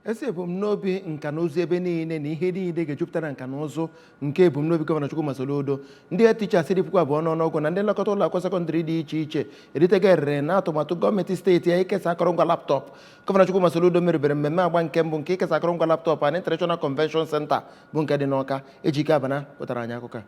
Ezi ebumnobi nka na ụzụ ebe niile na ihe niile ga-ejupụta na nka na ụzụ nke ebumnobi Gọvanọ Chukwuma Soludo. Ndị teachers dị 2000 n'ọnụọgụ na ndị nlekọta ụlọ akwụkwọ sekọndịrị dị iche iche eritego erere na atụmatụ gọọmenti steeti ya ikesa akụrụngwa laptop. Gọvanọ Chukwuma Soludo merubere mmemme agba nke mbụ nke ikesa akụrụngwa laptop a na International Convention Center bụ nke dị n'Ọka. Ejike Abana wetara anyị akụkọ a.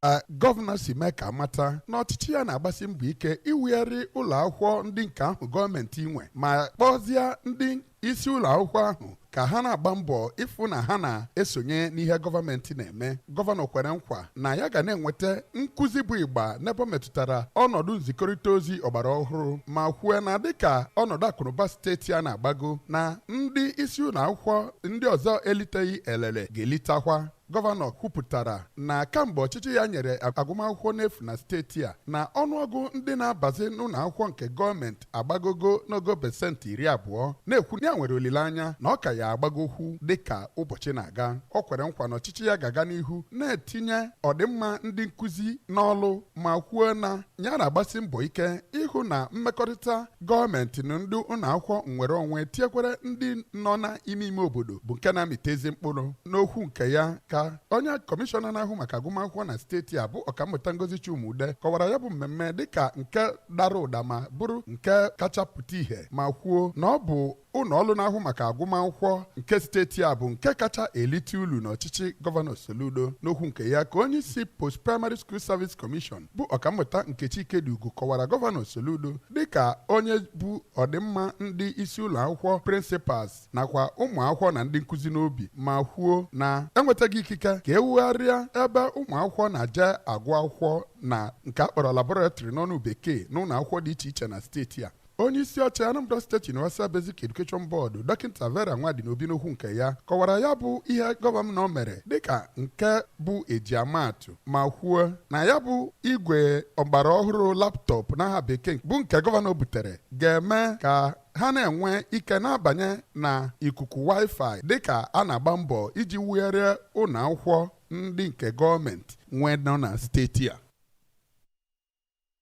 Ka gọvanọ si mee ka amata na ọchịchị ya na-agbasi mbọ ike iwugharị ụlọ akwụkwọ ndị nke ahụ gọọmenti nwe, ma kpọzie ndị isi ụlọ akwụkwọ ahụ ka ha na-agba mbọ ịfụ na ha na-esonye n'ihe gọọmenti na-eme. Gọvanọ kwere nkwa na ya ga na-enweta nkụzi bụ ịgba n'ebe ọ metụtara ọnọdụ nzikọrịta ozi ọgbara ọhụrụ, ma kwue na dịka ọnọdụ akụnụba steeti a na-agbago, na ndị isi ụlọ akwụkwọ ndị ọzọ eliteghị elele ga-elitakwa. Gọvanọ kwupụtara na kamgbe ọchịchị ya nyere agụmakwụkwọ n'efu na steeti a, na ọnụọgụ ndị na-abazi n'ụlọ akwụkwọ nke gọọmenti agbagogo n'ogo 20%, na-ekwu na ya nwere olileanya na ọ ka ya agbagokwu dịka ụbọchị na-aga. O kwere nkwa na ọchịchị ya ga-aga n'ihu na-etinye ọdịmma ndị nkụzi n'ọlụ, ma kwuo na ya na-agbasi mbọ ike ịhụ na mmekọrịta gọọmenti na ndị ụlọ akwụkwọ nwere onwe, tinyekwere ndị nọ n'ime ime obodo, bụ nke na-amịta ezi mkpụrụ. N'okwu nke ya, ka onye kọmishọna na-ahụ maka agụmakwụkwọ na steeti a, bụ Ọkammụta Ngozi Chuma-Udeh, kọwara ya bụ mmemme dịka nke dara ụda ma bụrụ nke kacha pụta ìhè, ma kwuo na ọ bụ ụlọ ọrụ na-ahụ maka agụmakwụkwọ nke steeti a bụ nke kacha elite ulu n'ọchịchị Gọvanọ Soludo. N'okwu nke ya, ka onye isi Post Primary School Service Commission, bụ Ọkammụta Nkechi Ikediugwu, kọwara Gọvanọ Soludo dịka onye bụ ọdịmma ndị isi ụlọ akwụkwọ, principals, nakwa ụmụ akwụkwọ na ndị nkụzi n'obi, ma kwuo na enwetaghị ikike ka ewugharịa ebe ụmụ akwụkwọ na-eje agụ akwụkwọ na nke a kpọrọ laboratory n'ọnụ bekee n'ụlọ akwụkwọ dị iche iche na steeti a. Onye isi oche Anambra State Universal Basic Education Board, Dọkịta Vera Nwadinobi, n'okwu nke ya, kọwara ya bụ ihe gọvanọ mere dịka nke bụ ejiamaatụ, ma kwuo na ya bụ igwe ọgbara ọhụrụ laptop n'aha bekee bụ nke gọvanọ butere ga-eme ka ha na-enwe ike na-abanye na ikuku wifi, dịka a na-agba mbọ iji wugharịa ụlọ akwụkwọ ndị nke gọọmenti nwee nọ na steeti a.